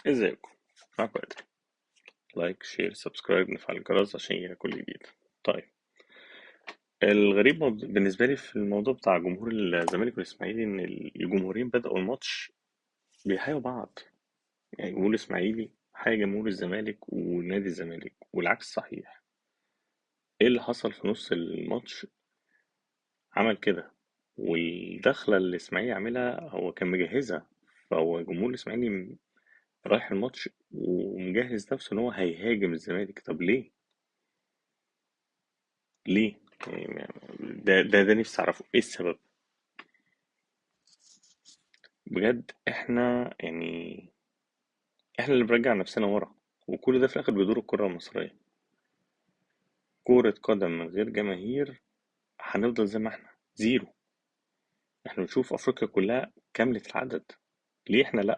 ازيكم؟ معاكم قادر. like، share، subscribe، نفعل الجرس عشان يجيلك كل جديد. طيب، الغريب بالنسبة لي في الموضوع بتاع جمهور الزمالك والإسماعيلي إن الجمهورين بدأوا الماتش بيحيوا بعض. يعني جمهور الإسماعيلي حيا جمهور الزمالك ونادي الزمالك، والعكس صحيح. إيه اللي حصل في نص الماتش عمل كده؟ والدخلة اللي الإسماعيلي عاملها هو كان مجهزها، فهو جمهور الإسماعيلي رايح الماتش ومجهز نفسه إن هو هيهاجم الزمالك. طب ليه؟ ليه؟ يعني ده نفسي أعرفه، إيه السبب؟ بجد إحنا يعني إحنا اللي بنرجع نفسنا ورا، وكل ده في الآخر بيدور الكرة المصرية. كرة قدم من غير جماهير هنفضل زي ما إحنا، zero. إحنا بنشوف أفريقيا كلها كاملة العدد، ليه إحنا لأ؟